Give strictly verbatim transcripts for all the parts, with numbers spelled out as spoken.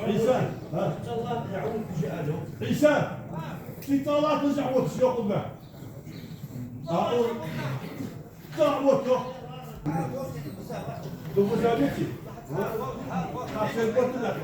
Ӏийса, а? Ӏийса, ший цӀа латташ а воацаш йокъал бе. А, о, цӀа воацаш. Дубу забити. А, шер ботту да.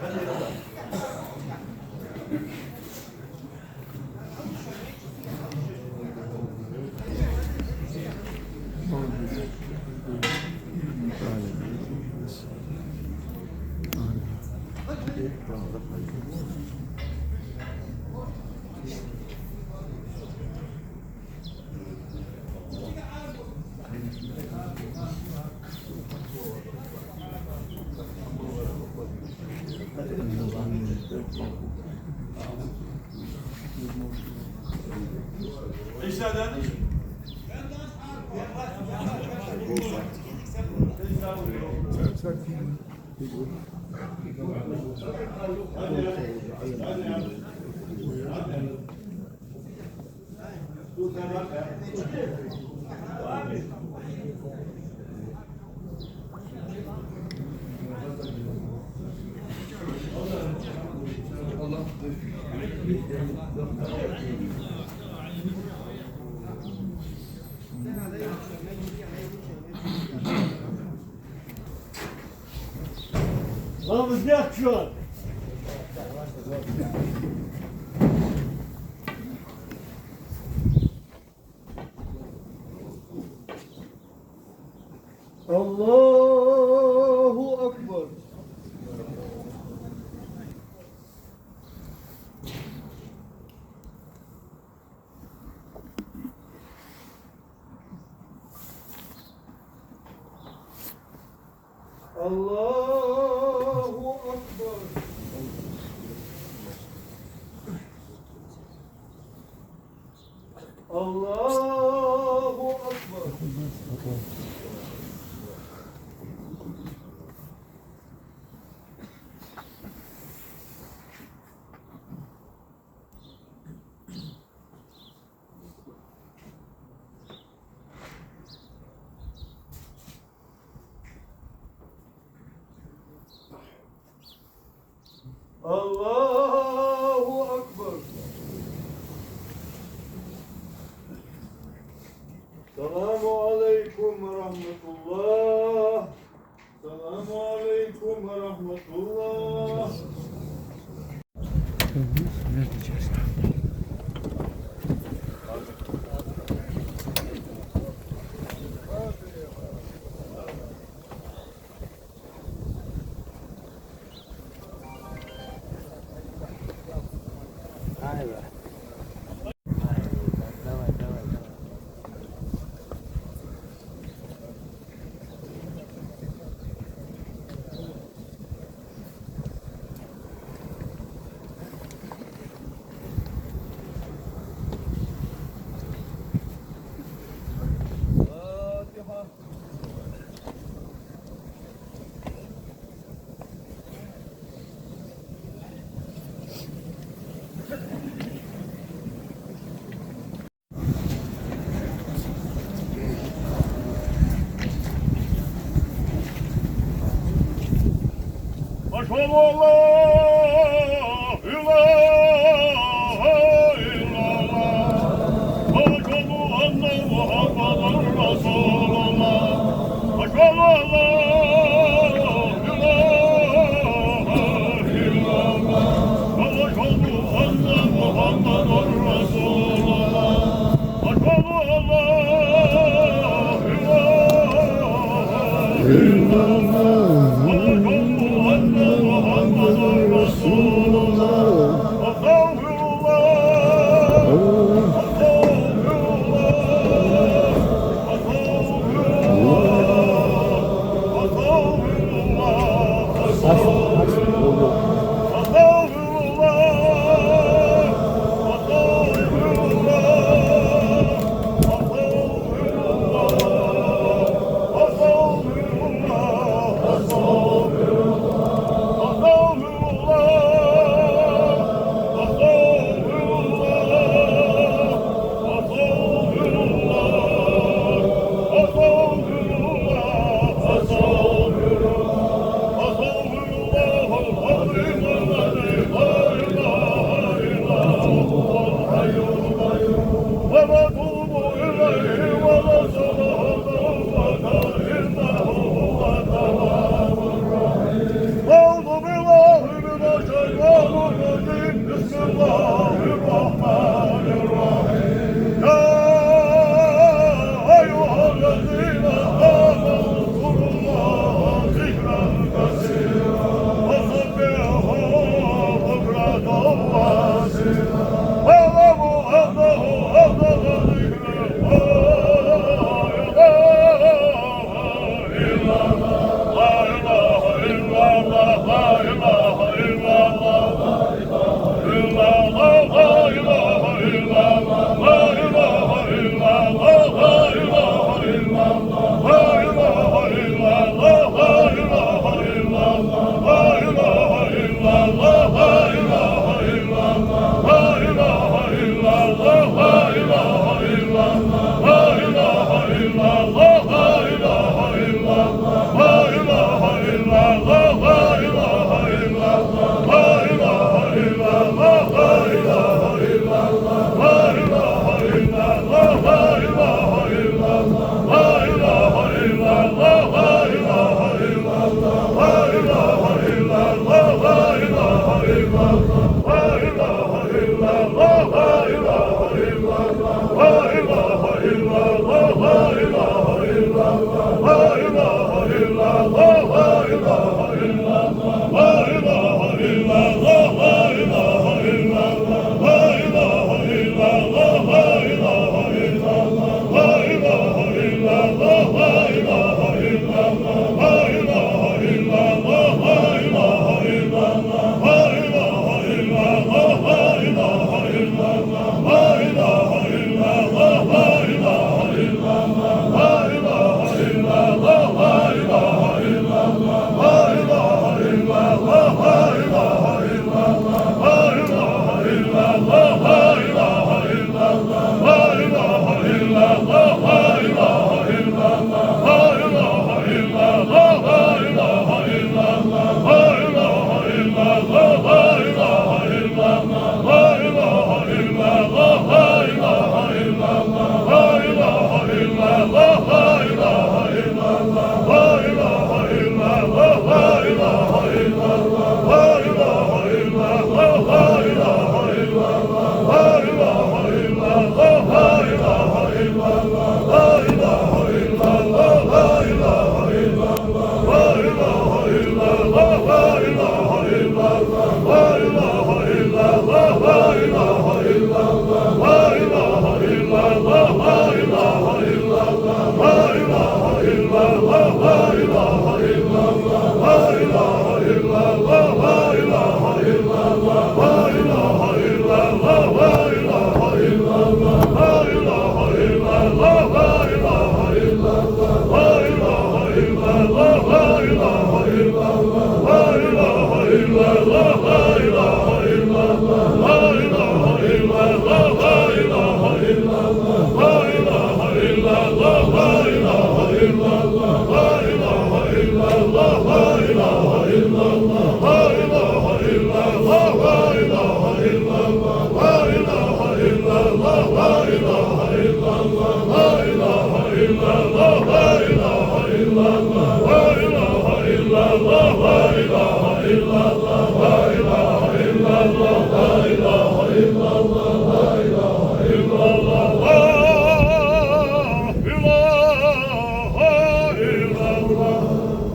Vamos, Jackson! الله أكبر. الله أكبر. الله أكبر. الله أكبر. السلام عليكم ورحمة الله. السلام عليكم ورحمة الله. أشهد أن لا إله إلا الله. وأشهد أن محمدا رسول الله. أشهد أن لا إله إلا الله. وأشهد أن محمدا رسول الله. أشهد أن لا إله إلا الله. وأشهد أن محمدا رسول الله. أستغفر الله. أستغفر الله. أستغفر الله. أستغفر الله. أستغفر الله.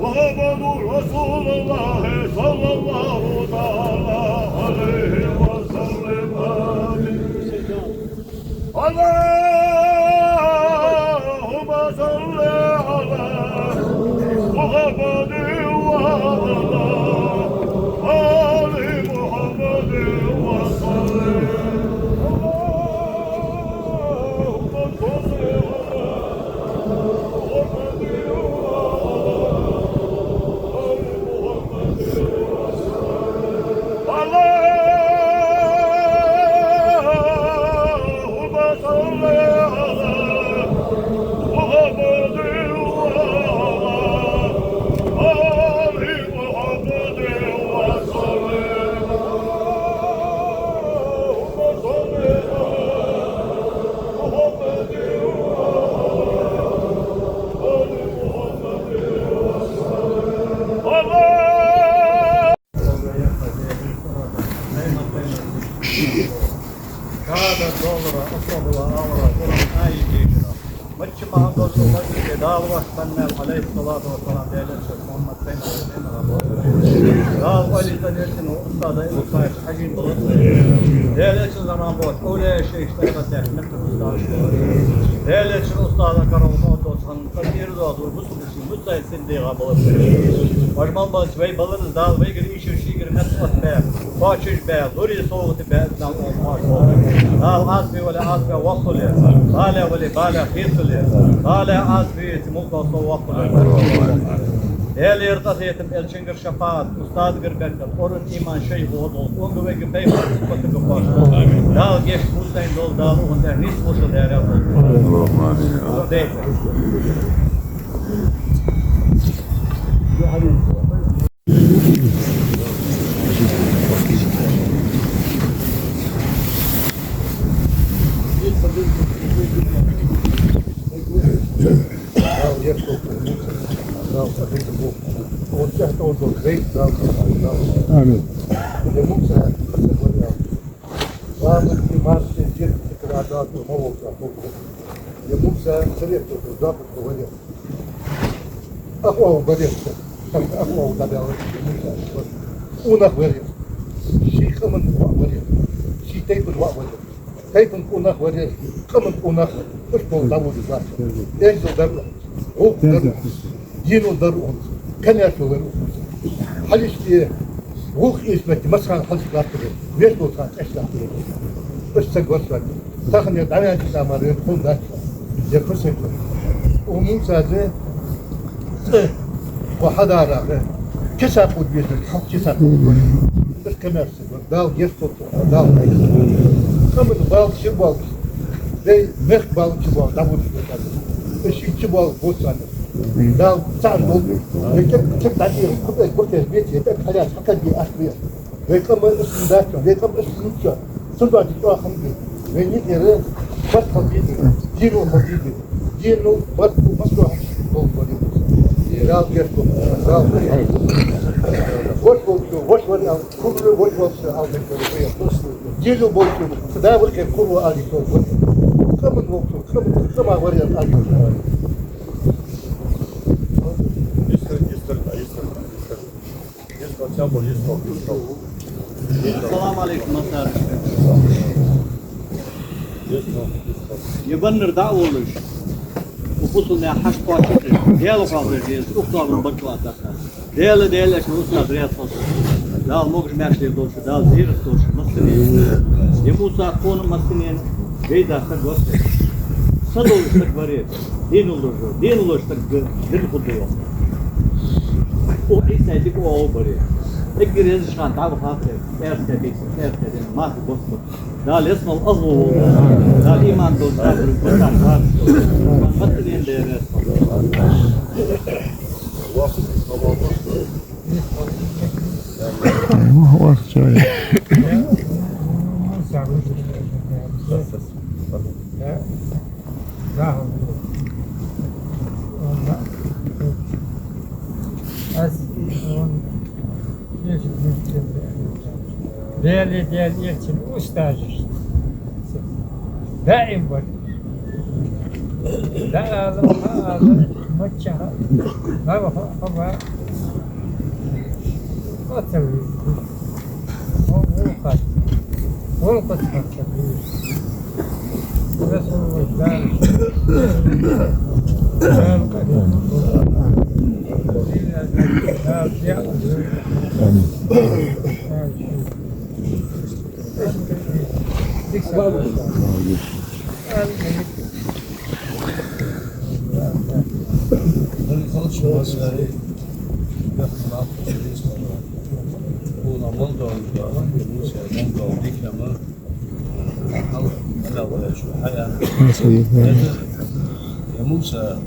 محمد رسول الله صلى الله تعالى عليه وسلم. اللهم صل على محمد وعلى آل محمد وسلم. اللهم صل على محمد وعلى آل محمد وسلم. اللهم صل على محمد وعلى آل محمد وسلم. اللهم صل على محمد وعلى آل محمد وسلم. Шада доллара, асабала алара, Къуръан аят дешара. Мачча ма хьадолча мажлисе Дала васканнал, алейхи салату ва салам, Даьла элча Мухьаммад пайхамара, пайхамара. Дала къойлита нерсина устада, усташа хьажин болаш. Даьла элча заман болаш, овлияй шайх тайпа тяхмет усташа. Даьла элча устада карал мо досан, къадир доду, муслим. Муцай синдега балар. Вож мел бац вай балараш Дала вайгара ийшар шийгара мел оттабаь, кхоачаш баь, лорий совгӀата баь, Дала оалаш бола. Дала Ӏазапе вале Ӏазапе воккхалва, бале вале бале хеталва, бале Ӏазапе веце мукъа со воккхалва. Даьлагара къахетам, элчангара шафаӀат, устазагара беркат, Къуръан, иман, шайх водол, онга вайга пайхамара сипатага кхоачаш. Дала гешт Муцайна долда, Дала укхунна тӀа нийса вошал даьра долда. Амин. Амин. Амин. Ах оагӀув вар ер, ах оагӀув дӀабаьлар Муса. Къонах вар ер. Ший къаман воӀ вар ер. Ший тайпан воӀ вар ер. Тайпан къонах вар ер, къаман къонах вар ер. Уж бола дӀаводаш вац. Эздел дар укхунца, гӀулакх дар укхунца, денал дар укхунца, комаьршал дар укхунца. Хьалхашка гӀулакх эца метте массахана хьалхашка латтар, вешта волча хана кӀаьнк латтар. Уж саг вар ер. Тахан ер дӀаваьннача тамара ер хӀама дац. Ер хӀусайт вар. Укх Мусас цӀи укхо хьадарах, киса кхувда везар, хьалха киса кхувда везар. Уж комаьрша саг вар. Дала гешт долда цунна, Дала къаман бала чу болаш, вай мехка бала чу болаш дӀаводаш вар. Уж ший чу болаш боацаш. Дала цхьа долда. Вай кӀек, кӀек дӀатӀера, кхо-пхи буртеш беце, тӀаккха хьалаьцача хьакхаьча бе аш бе. Вай къам иштта дац, вай къам иштта дац. Цудухьа чӀоагӀа хӀама де. Вай никъ яр барт хила деза, денал хила деза. Денал, барт, массадола хӀама долга деза. Дала гешт долда, Дала гешт долда. Воша волчо воша вар аьнна, кура воша волчо аьнна, денал болчо, цу да вар кхы кура аьнна, къаман волчо, къаман, къаман вар аьнна. Ассаламу Ӏалайкум, массане. Ер баннар дӀа а волаш, укх бусалба наьха хьашт кхоачаш, Даьла хьоахавеш деза, укх тоабан баркал а дац. Даьла, Даьла, аьнна, Мусас раьза хилва. Дала могаш-маьрша долда шо, Дала зерат долда шо массанена. Ер Муса кхоана массанена гайта саг вар ер. Са долаш саг вар ер. Денал долаш, денал долаш саг дин хургда йоах. Укх Ӏийсай дика оагӀув бар ер. Эггара езача хана дӀавахав ер, кӀаьнк бийса, кӀаьнк дин, марха бос ба. Дала ялсмала ах волва. Дала иман долча нахага гуттар а гӀазот лолда. Массанена Даьла раьза хилва. Даьла, Даьла элчан устазаш даим бар. ДӀаала, хьаала, миччахьа, дӀаваха, хьава, оццал веза. Хьо гӀулакхаца, гӀулакхаца хьо веза. Расулуллахь, Дала, Дала къахетам болба. Дала декъала веза. Муса,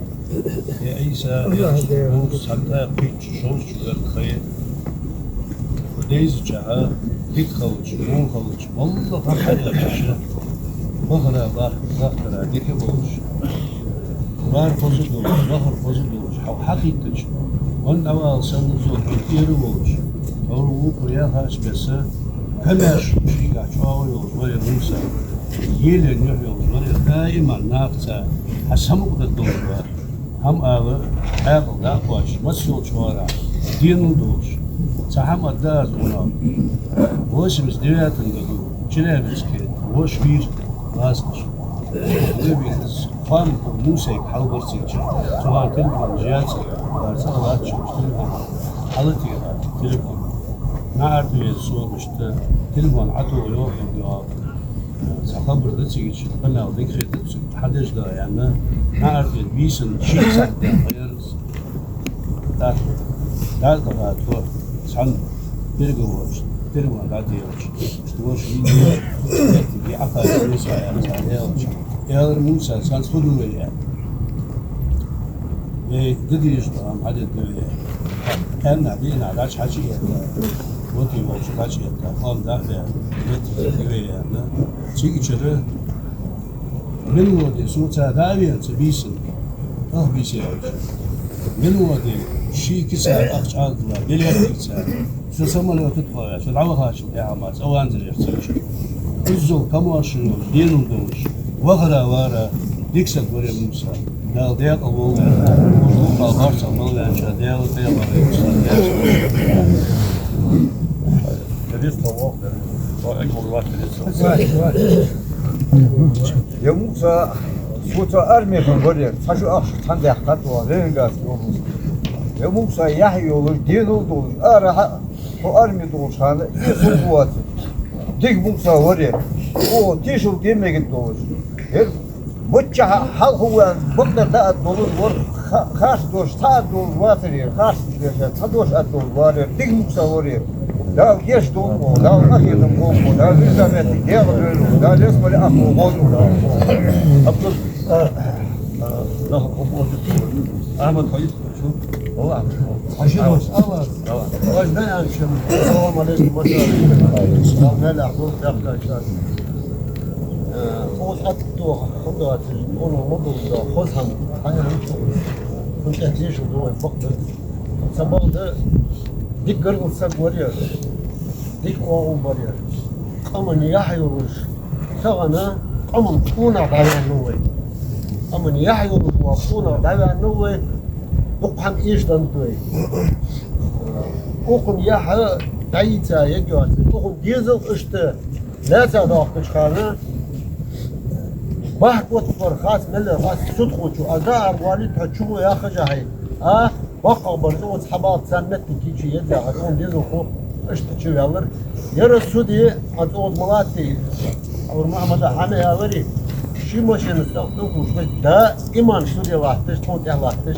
я Ӏийса, я Муса, хьалха кхоачаш шовзткъа шу дар кхы а дайзача хьа, дика хилча, вон хилча, моллагӀа хӀама хьаэцаш, бахара бах-, бахкара дика болаш, вар хоза долаш, вахар хоза долаш, хьо хьакхийттача, венна дӀавала санна узо хьона тӀера волаш, товр вукхо яхача беса, комаьрша шийгахьа чӀоагӀа йолаш вар ер Муса, елен юхь йолаш вар ер, даиман нахаца хьа самукъадала долаш вар. ХӀама ала, хьаькъал дӀа а кхоачаш, массайолча оагӀорахьа денал долаш. Цхьа хӀама аргда аз хьона. Восемьдесят девятом году Челябинске воша вийра гӀазкхаша. Вай вийра из. Хоам Мусайга хьалбар цига чу. Цу хана телефонаш яцар, цар цӀагӀа латтача телефон. Хьалатеха телефон. НаӀарга веза сона иштта телефон ӀотӀайоах, йоах. Цхьа хабар да цига чу, къамаьл дика хетар цунга, хьадеш да аьнна, наӀарга бийсан ши сахьат даьккха яр из. ТӀаккха дӀа а даха тхо, цхьана переговораш, переговор дӀателача, воша вийна, моттиг Ӏокхача Муса яхаш цхьа аьлча, аьлар Мусас: «Цхьанца фу ду вай?» — аьнна. «Вай де дезаш дола хӀама хьадергда вай». Аьнна, дийнахьа дӀачу хьачуэтта, воти волча дӀачуэтта, къам дахьа, моттиг дергда вай аьнна. Цигачара Минводе соца дӀа а вена, цу бийсан, ах бийса яьлча, Минводе ший киса ахча Ӏодилла билет ийца, со самолёта тӀа кхоачаш, со дӀавахачул тӀехьагӀа мара цӀаванзар яр цигача. Иззал комаьрша йолаш, денал долаш, вахара-вара дика саг вар ер Муса. Дала декъал волва, Муса харцахьа мел ваьннача Дала къемат дийнахьа. Я Муса, цо арми хинна вар ер, цхьа шу ахча цхьана даьккхад вай Ленинградский области. Я Муса, яхь йолаш, денал долаш, арахьа хьо арми долча хана, из хӀама воацар. Дика Муса вар ер. О, тешал де мегаш долаш. Ер бочча хьалха ван, бакъдар да ад долаш вар, ха-, харц дош цхьа ад долаш вацар ер, харц дош цхьа дош ад долаш вар ер. Дика Муса вар ер. Дала гешт долда, Дала къахетам болба, Дала вирза метте дегӀа лойла, Дала ялсмален ахло гӀо долда. Абдул, а, а, нах хӀама Ахьмад хьо йист. Шу? Аллах. Хьажа дош, Аллах. Аллах. Ваш дай аншем. Ассаламу алейкум, ва салам. Аллах, Аллах, Аллах, Аллах. Э, хоза хӀама тоха, хӀама доацаш, оно ма дулда, хоза хӀама, хьайна хӀама тоха. Хьун тӀехьа тешал ду вай, бакъдар. Ца бакъда, дика гаргара саг вар ер. Дика оагӀув бар ер. Къаман яхь йолаш, тахан къаман къонах дӀаваьннав вай. Къаман яхь йолаш вола къонах дӀаваьннав вай. Дукха хӀама эшаденнад вай. Укхун яхь дӀайийца ергьяц. Укхун дезал иштта лаьца доахкача хана, бахьа котбар хац, мел яр хац, судхочо, аз даар валит хьо чугӀо яхаш ахьа. А? БоккхагӀбар цӀогӀа хьабалта царна метта кийча еза, хьа цӀогӀа дезалхо иштта чуваьлар. Яра суде, хьа цӀогӀа малатти, Аур Мухьаммада хьама ялари, ши машина стаг тӀакхувш, даиман суде латташ, тхона тӀехьа латташ,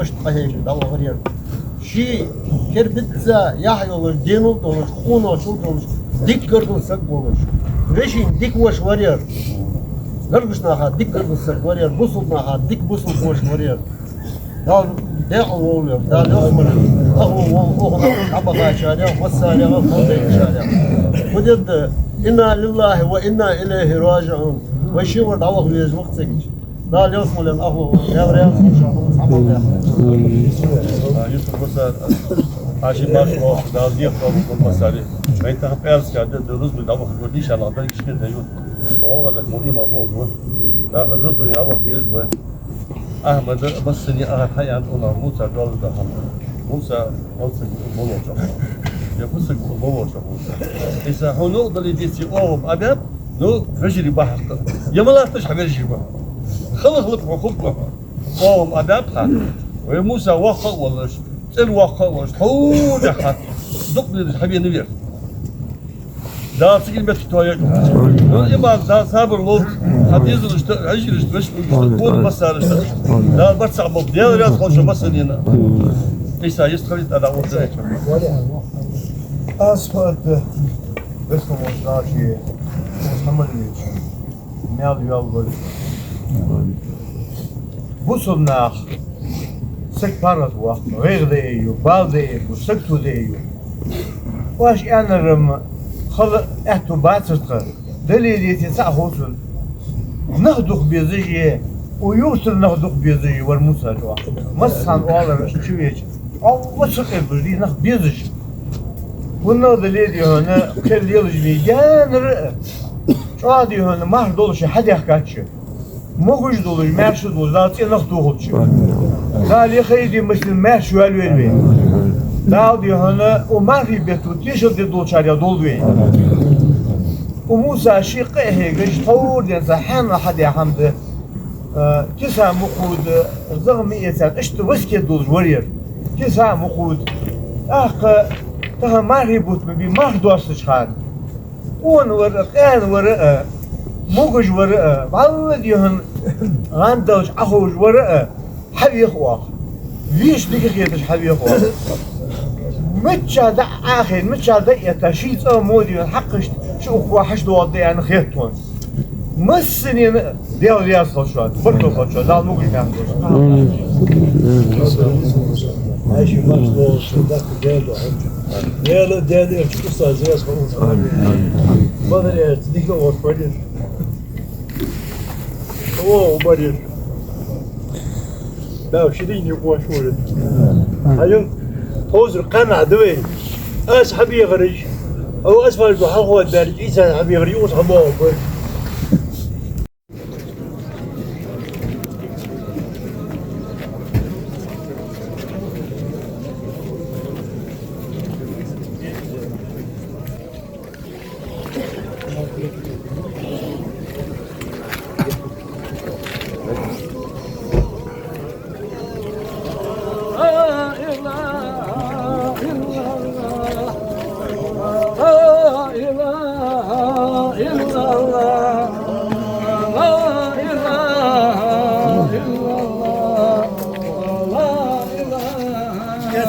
иштта къахьегаш дӀавахар яра. Ший кербицца яхь йолаш, денал долаш, къонахчал долаш, дика гаргара саг волаш. Вешийна дика воша вар яра. Гаргарча наха дика гаргара саг вар яра, бусалба наха дика бусалба воша вар яра. Дала декъал волва, Дала ялсмален ахло волва, укхун дӀабахачарех, массарех, фондайчарех. Фу дергда, инна лиллахӀи ва инна илайхӀи ражиӀун. Вай ший вар дӀаваха везаш ва-кх цига. Дала ялсмален ахло волва, Дала раьза хилва шоана, хӀама цхьа мел даьхкача. А, Юсуп, Муса, Ӏаши баш вахаш, Дала декъал волва массаре. Вай тахан пӀаьраска де, де рузбан дӀавахар ва, дийша лагӀа, дагиш де даю. ГӀалгӀа дакъа мо иман волва. Да, рузбан дӀаваха везаш ва. Ахьмада массане ахар хьаяьннай, Муса доазув дахьа. Муса, оццаг болчох. Я фусаг болчох Муса. Иса хьона дале деций оагӀув Ӏабаьб, ну, вежарий бахьа хьа. Я ма латташ хьа вежарий ба. Хала-хала хьо хургва. ОагӀув Ӏабаьб хьа. Вай Муса воккха а волаш, цӀена воккха а волаш, тхьовра хьа. Дукха динаш хьавена вер. Дала цига метте тоаягӀа. Ну, иман, Дала сабар лолда, хьа дезалашта, хьажарашта, вешта, кхоана массарашта. Дала барт цхьа болба, Дала раьза хилва шоана массанена. Иса, йист хилийта, Ӏа дӀа вахар. Аз хьоаьда, весхо волча Дала ший хьамал вийча, маьл йоалавар. Бусалба нах саг паргӀата воаккх, гӀайгӀа дайа ю, бала дайа ю, сагото дайа ю. Оаш аьннар-м хала аьттув бацар тха, дале а, деций а цхьа а хов сона. Нах духа безаш а, укх юртара нах духа безаш а вар Муса чӀоагӀа. Массахана оалар чувеча, Аллах ца къердаш дий нах безаш. ХӀанна дале а, дий хьона, кхел лелаш мий гаьнара а, чӀоагӀа, дий хьона, марха долаш хьадаьхкача. Могаш долаш, маьрша долаш, Дала цӀенах тохалча. Дала е хайре массане маьрша йоалавойла вай. Дала, дий хьона, укх мархий бетта тешал де долчарех долда вай. Укх Муса ший къа а хьегаш, тхьовра денз хьаьнал хьадаь хӀама да, а, киса мукхуда, загӀа ма эцац, иштта васкет долаш вар ер. Киса мукхуда. ТӀаккха тахан мархий бутт ма бий, марха доастача хана. Къона вар а, къаьна вар а, могаш вар а, валлахӀи, дий хьона, гӀандалча Ӏоховш вар а, хьавех оаха. Вешта дика хеташ хьавех оаха. Мичча дӀа а Ӏохайна, мичча дӀа а этта, ший цӀа мо, дий хьона, хьакхашта, шу укхо хьачудоагӀаргда аьнна хет тхона. Массанена Даьла раьза хилва шоана, баркал хилда шоана, Дала могаш мехкахой. Амин. Хьажа, маьрша долаш, даккха Даьла духьа. Даьла, Даьла, эрча устаз раьза хилва. Амин. Бадар яц, дика оаш барир. О, барир. Да, ширин юкъош вурид. Хьажа, тховсара къаьнахьа да вай. Аз хьабехараш, о, аз фаржу хьалхо дарж, Ӏийса хьабехараш, юкъус хьабоагӀа бай.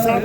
لا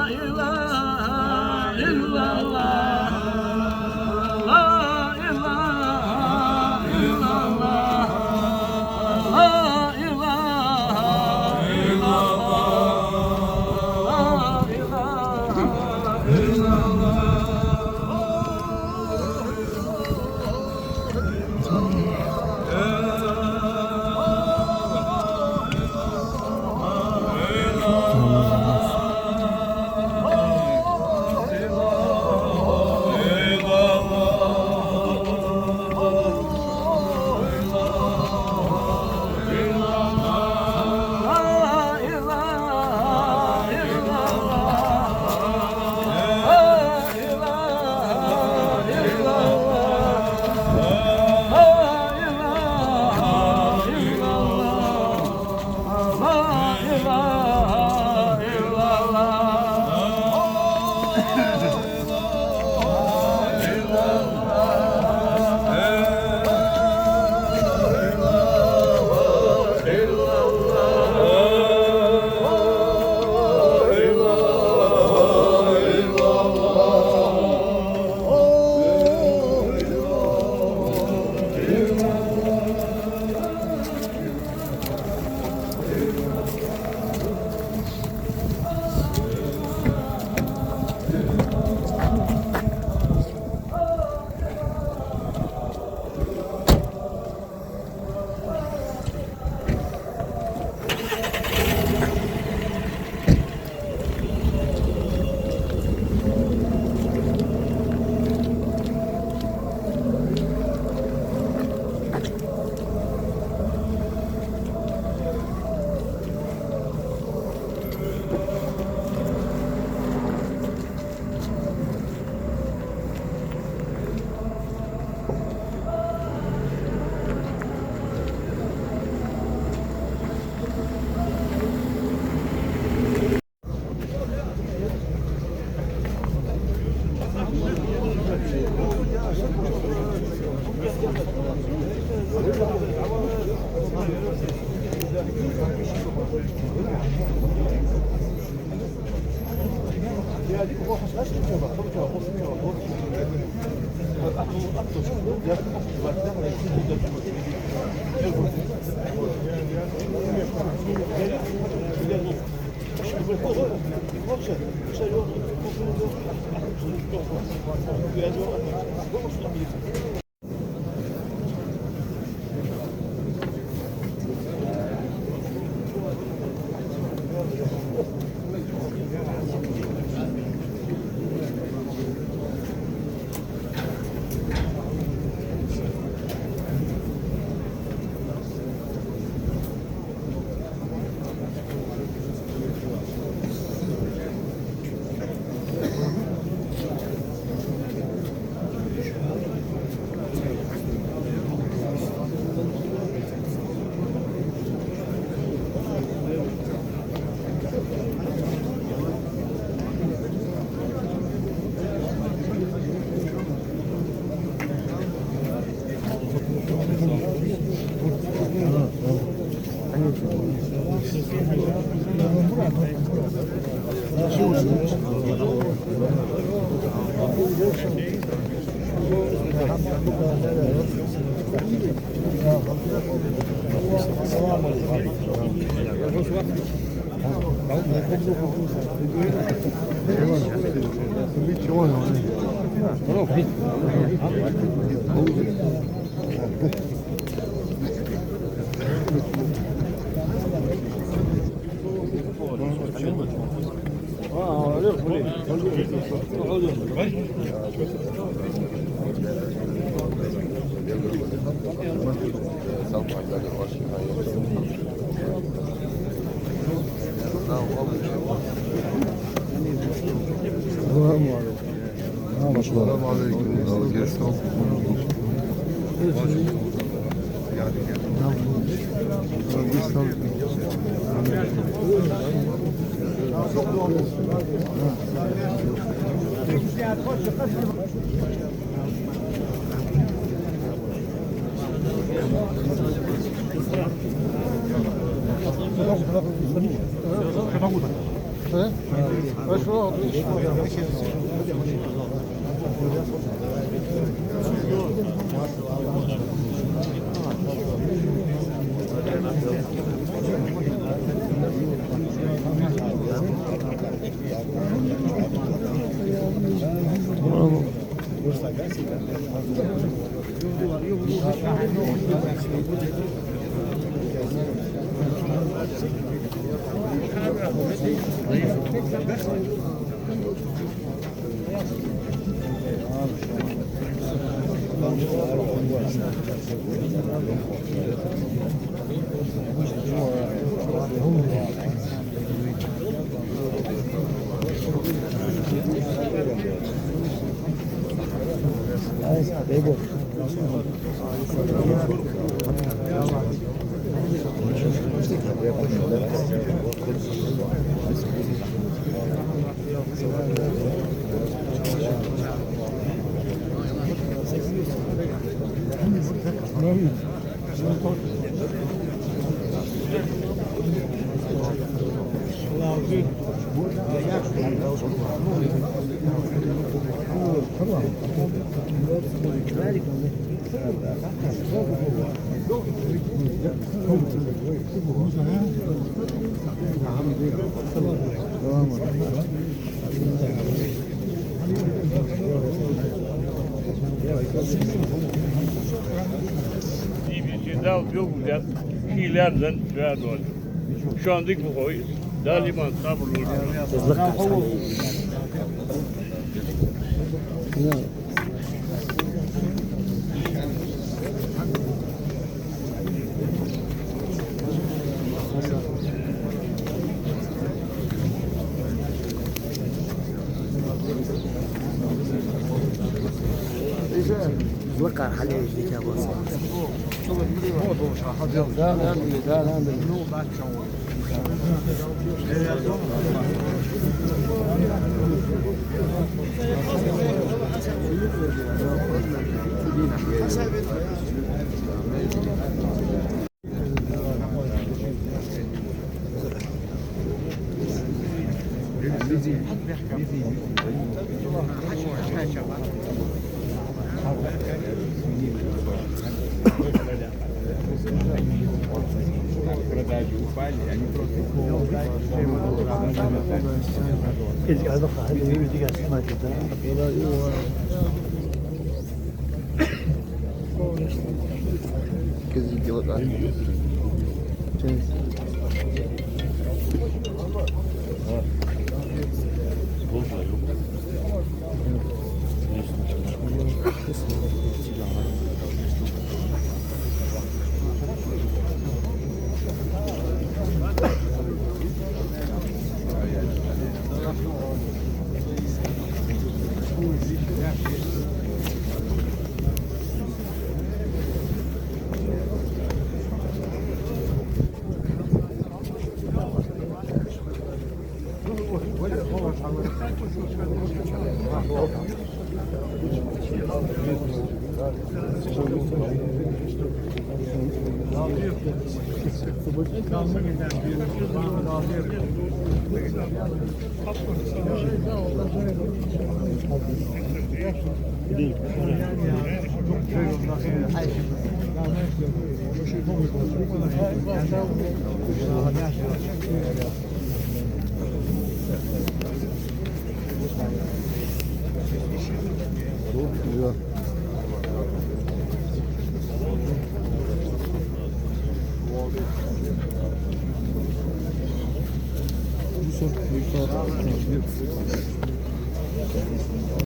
إله إلا الله. لا إله إلا الله. لا إله إلا الله. لا إله إلا الله. السلام عليكم. Дала белгалдаьд, ший лаьрзан ваь дола. Шоана дика ма хой, Дала иман, сабар лолда. Лакхара хьалъеш дика болса. Да, да, да, да. Кызы делать, а? Часть.